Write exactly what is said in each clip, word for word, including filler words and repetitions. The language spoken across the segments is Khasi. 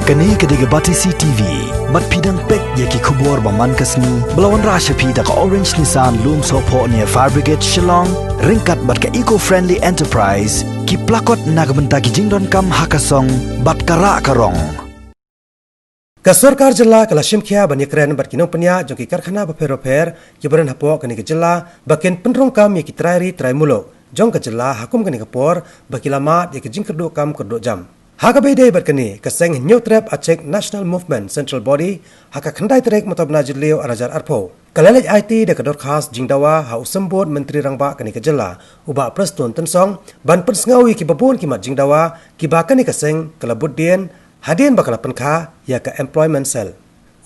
Kane ka dei ka Batesi T V. Bad phi dang peit ïa ki khubor ba man ka sngi ba la wanrah sha phi da ka Orange Nissan Lumsohphoh near Fire Brigade Shillong, ryngkat bad ka Eco Friendly Enterprise, ki plakot na ka bynta ki jingdonkam ha ka song bad ka rah ka rong. Ka sorkar jylla ka la shim khia ban ïakren bad ki nongpynïaid jong ki karkhana bapher bapher kiba don hapoh kane ka jylla ba kin pynrung kam ïa ki trai ri trai muluk jong ka jylla ha kum kane ka por ba ki la mad ïa ka jingkyrduh kam kyrduh jam. Ha kaba ïadei bad kane, ka seng Hynñiewtrep Achik National Movement Central Body ha ka khyndai tarik mynta u bnai Jylliew ar hajar arphew ka la leit aiti da ka dorkhas jingdawa ha u Symbud Myntri Rangbah kane ka jylla, u Bah Prestone Tynsong, ban pynsngew ïa kiba bun ki mat jingdawa kiba kane ka seng ka la bud dien hadien ba ka la pynkha ïa ka Employment Cell.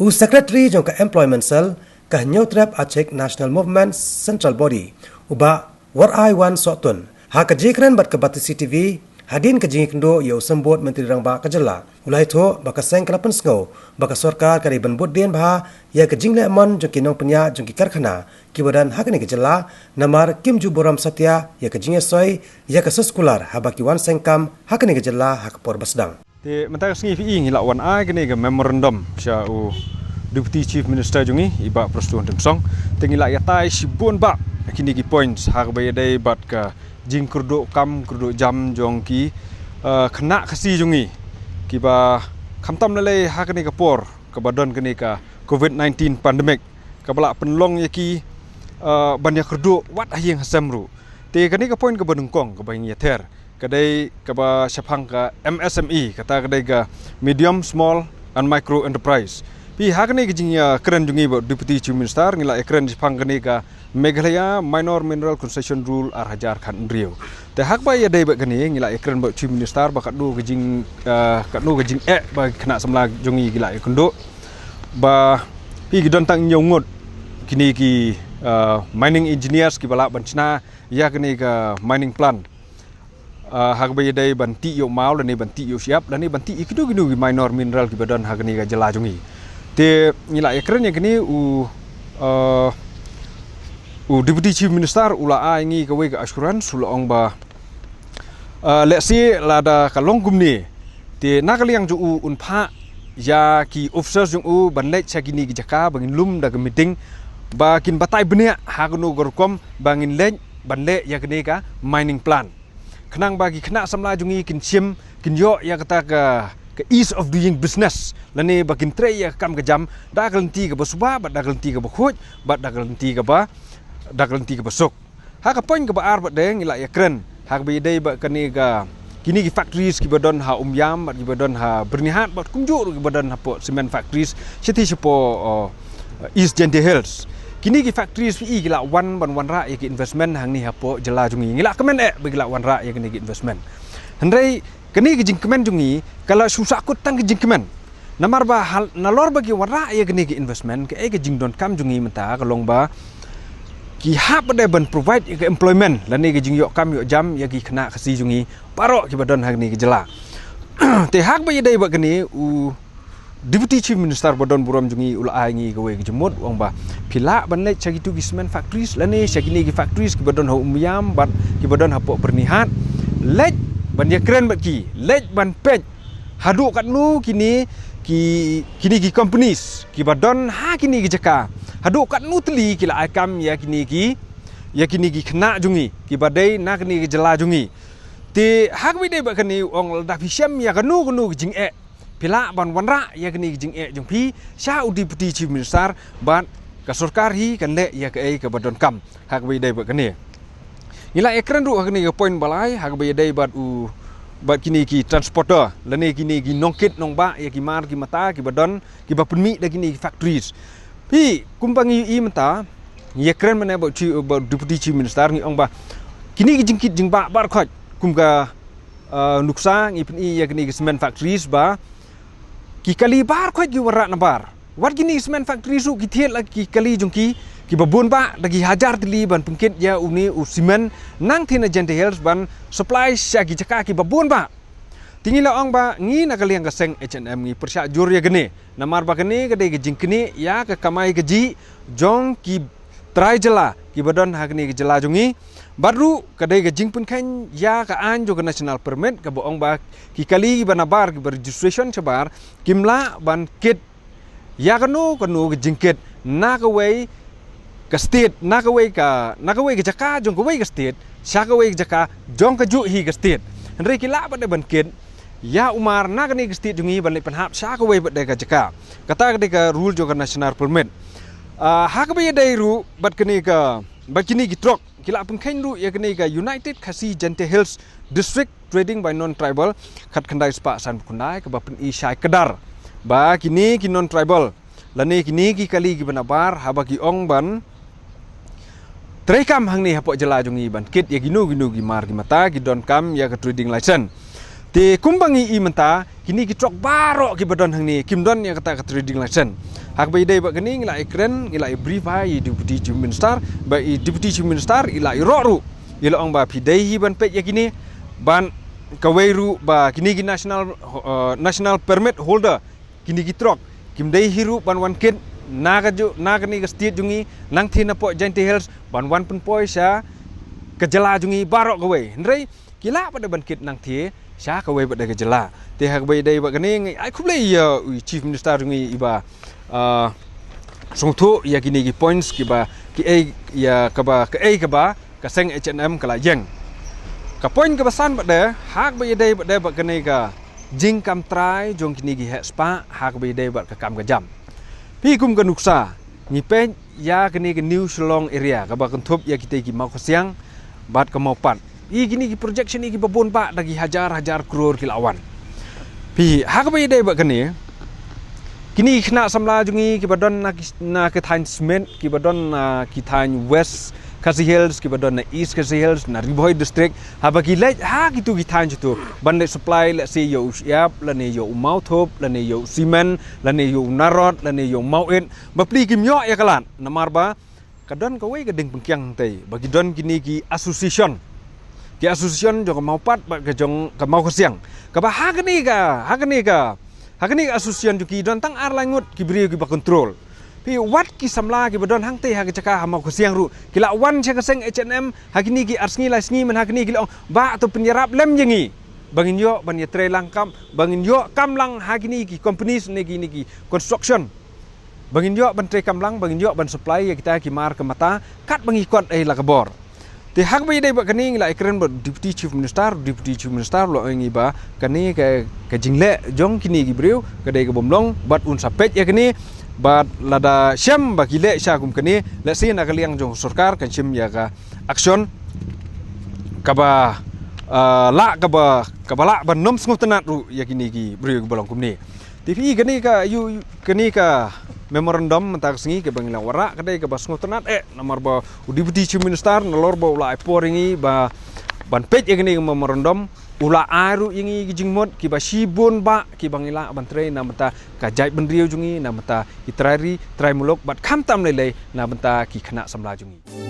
U Secretary jong ka Employment Cell ka Hynñiewtrep Achik National Movement Central Body, u Bah Warai Wan Sohtun, ha ka jingïakren bad ka Batesi T V hadien ka jingïakynduh ïa u Symbud Myntri Rangbah ka jylla, u la ïathuh ba ka seng ka la pynsngew ba ka sorkar ka dei ban bud dien bha ïa ka jinglehmon jong ki nongpynïaid jong ki karkhana kiba don ha kane ka jylla, namar kim ju burom satia ïa ka jingïasoi ïa ka soskular haba ki wan seng kam ha kane ka jylla ha ka por ba sdang. Te mynta ka sngi phi i ngi la wan ai kane ka memorandum sha u Deputy Chief Minister jong ngi, i Bah Prestone Tynsong. Te ngi la ïatai shibun bah kine ki points ha kaba ïadei bad ka jingkyrduh kam kyrduh jam jong ki, eh, khynnah Khasi jong ngi, kiba khamtam lei lei ha kane ka por kaba don kane ka covid nineteen pandemic, kaba la pynlong ïa ki, eh, ban ïakyrduh wat ha ïing ha sem ruh. Te kane ka point kaba nyngkong kaba ngi ïather ka dei kaba shaphang ka M S M E, kata ka dei ka medium, small and micro enterprise. Phi, ha kane ka jingïakren jong ngi bad u Deputy Chief Minister, ngi la ïakren shaphang kane ka Meghalaya Minor Mineral Concession Rule ar hajar khathynriew. Te ha kaba ïadei bad kane, ngi la ïakren bad u Chief Minister ba katno ka jing, eh, katno ka jingeh ba ki khynnah samla jong ngi ki la ïakynduh, ba phi, ki don tang hynñiew ngut kine ki, eh, mining engineers kiba lah ban shna ïa kane ka mining plant, ah, ha kaba ïadei ban tih ïa u maw lane ban tih ïa u shyiap lane ban tih ïa kino kino ki minor mineral kiba don ha kane ka jylla jong ngi. Te ngi la ïakren ïa kane, u, ah, u Deputy Chief Minister u la ai ngi kawei ka assurance, u la ong ba, ah, lehse lada ka long kumne, te na ka liang jong u un phah ïa ki officers jong u ban leit sha kine ki jaka ba ngin lum da ka meeting, ba kin batai bniah ha kano ka rukom ba ngin leit ban leh ïa kane ka mining plant. Khnang ba ki khynnah samla jong ngi kin shim, kin ïoh ïa kata ka, ka ease of doing business, lane ba kin trei ïa ka kam ka jam da ka lynti kaba suba bad da ka lynti kaba khuid bad da ka lynti kaba, da ka lynti kaba suk. Ha ka point kaba ar bad de ngi la ïakren ha kaba ïadei bad kane ka, kine ki factories kiba don ha Umiam bad kiba don ha Byrnihat bad kumjuh ruh kiba don hapoh cement factories shathie shapoh, oh, East Jaintia Hills. Kine ki factories phi, ki la wan ban wanrah ïa ki investment hangne hapoh jylla jong ngi. Ngi la kmen eh ba ki la wanrah ïa kine ki investment. Hynrei kane ka jingkmen jong ngi ka la shu sahkut tang ka jingkmen. Namar ba hal, nalor ba ki wanrah ïa kane ka investment, kaei ka jingdonkam jong ngi mynta ka long ba ki hap bad de ban provide ïa ka employment lane ka jingïoh kam ïoh jam ïa ki khynnah Khasi jong ngi baroh kiba don ha kane ka jylla. Te ha kaba ïadei bad kane, u Deputy Chief Minister ba don burom jong ngi u la ai ngi kawei ka jingmut, u ong ba phi lah ban leit sha kito ki cement factories lane sha kine ki factories kiba don ha Umiam bad kiba don hapoh Byrnihat. Leit ban ïakren bad ki, leit ban peit haduh katno kine ki, kine ki companies kiba don ha kine ki jaka, haduh katno tylli ki la ai kam ïa kine ki, ïa kine ki khynnah jong ngi kiba dei na kane ka jylla jong ngi. Te ha kaba ïadei bad kane, u ong lada phi shem ïa kano kano ka jingeh, phi lah ban wanrah ïa kane ka jingeh jong phi sha u Deputy Chief Minister bad ka sorkar hi kan leh ïa kaei kaba donkam. Ha kaba ïadei bad kane, ngi la ïakren ruh ha kane ka point ba lai ha kaba ïadei bad u, bad kine ki transporter lane kine ki nongkit nongbah ïa ki mar ki mata kiba don, kiba pynmih da kine ki factories. Phi, kumba ngi ïohi mynta, ngi ïakren mynne bad u Chief, bad u Deputy Chief Minister, ngi ong ba kine ki jingkit jingbah baroh khoit, kum ka, ah, nuksa ngi pyni ïa kine ki cement factories ba ki kali baroh khoit ki wanrah nabar. Wat kine ki cement factories ruh ki thied la ki kali jong ki, kiba bun bah da ki hajar tylli ban pynkit ïa une u cement nangtei na Jaintia Hills ban supply sha ki jaka kiba bun bah. Te ngi la ong ba ngi na ka liang ka seng H N M ngi pyrshah jur ïa kane, namar ba kane ka dei ka jingknieh ïa ka kamai kajih jong ki, trai jylla kiba don ha kane ka jylla jong ngi. Bad ruh ka dei ka jingpynkheiñ ïa ka aiñ jong ka national permit kaba ong ba ki kali kiba nabar kiba registration shabar kim lah ban kit ïa kano kano ka jingkit na kawei ka state, na kawei ka, na kawei ka jaka jong kawei ka state sha kawei ka jaka jong kajuh hi ka state. Hynrei ki lah pat de ban kit ïa u mar na kane ka state jong ngi ban leit pynhap sha kawei pat de ka jaka. Kata ka dei ka rule jong ka national permit. Ah, ha kaba ïadei ruh bad kane ka, bad kine ki trok, ki la pynkheiñ ruh ïa kane ka United Khasi Jaintia Hills District Trading by Non-Tribal khatkhyndai spah sanphew khyndai kaba pyni shai kdar ba kine ki non-tribal lane kine ki kali kiba nabar haba ki ong ban treikam hangne hapoh jylla jong ngi ban kit ïa kino kino ki mar ki mata ki donkam ïa ka trading license. Te kumba ngi i mynta, kine ki trok baroh kiba don hangne kim don ïa kata ka trading license. Ha kaba ïadei bad kane ngi la ïakren, ngi la ïabrief ha ïa i Deputy Chief Minister, ba i Deputy Chief Minister i la ïaroh ruh, i la ong ba phi dei hi ban peit ïa kine, ban kawei ruh ba kine ki national, uh, national permit holder, kine ki trok kim dei hi ruh ban wan kit na kajuh, na kane ka state jong ngi, nangthie napoh Jaintia Hills ban wan pynpoi sha ka jylla jong ngi baroh kawei. Hynrei ki lah pat de ban kit nangthie sha kawei pat de ka jylla. Te ha kaba ïadei bad kane ngi ai khublei ïa u Chief Minister jong ngi iba, ah, sngewthuh ïa kine ki points kiba, kiei ïa kaba, kaei kaba ka seng H and M ka la ïeng. Ka point kaba san pat de, ha kaba ïadei pat de bad kane ka jingkam trai jong kine ki heh spah ha kaba ïadei bad ka kam ka jam. Phi, kum ka nuksa ngi peit ïa kane ka New Shillong area kaba kynthup ïa kitei ki Mawkhasiang bad ka Mawpat. Ïa kine ki project shane kiba bun bah da ki hajar hajar klur ki la wan. Phi, ha kaba ïadei bad kane, kine ki khynnah samla jong ngi kiba don na ki, na ki thaiñ Smit, kiba don na ki thaiñ West Khasi Hills, kiba don na East Khasi Hills, na Ri Bhoi District, haba ki leit ha kitu ki thaiñ kitu ban leit supply, lehse ïa u shyiap lane ïa u mawthup lane ïa u simen lane ïa u narot lane ïa u mawit, bapli kim ïoh ïa ka lad. Namar ba ka don kawei ka ding pynkiang hangtei ba ki don kine ki association, ki association jong ka Mawpat bad ka jong ka Mawkhasiang, kaba ha kane ka, ha kane ka, ha kane ka association jong ki don tang ar lai ngut ki briew kiba control. Phi, wat ki samla kiba don hangtei ha ka jaka ha Mawkhasiang ruh ki la wan sha ka seng H and M ha kine ki ar sngi lai sngi mynha kine, ki la ong ba to pynïarap lem ïa ngi ba ngin ïoh ban ïatrei lang kam, ba ngin ïoh kam lang ha kine ki companies ne kine ki construction, ba ngin ïoh ban trei kam lang, ba ngin ïoh ban supply ïa kita ki mar ka mata katba ngi kot ei la ka bor. Te ha kaba ïadei bad kane ngi la ïakren bad Deputy Chief Minister, Deputy Chief Minister u la ong ïa ngi ba kane ka, ka jingleh jong kine ki briew ka dei ka bym long, bad un sa peit ïa kane, bad lada shem ba ki leh sha kum kane, lehse na ka liang jong sorkar kan shim ïa ka action kaba, ah, lah kaba, kaba lah ban nym sngewtynnad ruh ïa kine ki briew kiba long kumne. Te phi, kane ka, ïa u, kane ka memorandum mynta ka sngi kaba ngi la wanrah ka dei kaba sngewtynnad eh, namar ba u Deputy Chief Minister nalor ba u la ai por ïa ngi ba ban peit ïa kane ka memorandum, u la ai ruh ïa ngi ki jingmut kiba shibun bah kiba ngi lah ban trei na bynta ka jaitbynriew jong ngi, na bynta ki trai ri trai muluk bad khamtam lei lei na bynta ki khynnah samla jong ngi.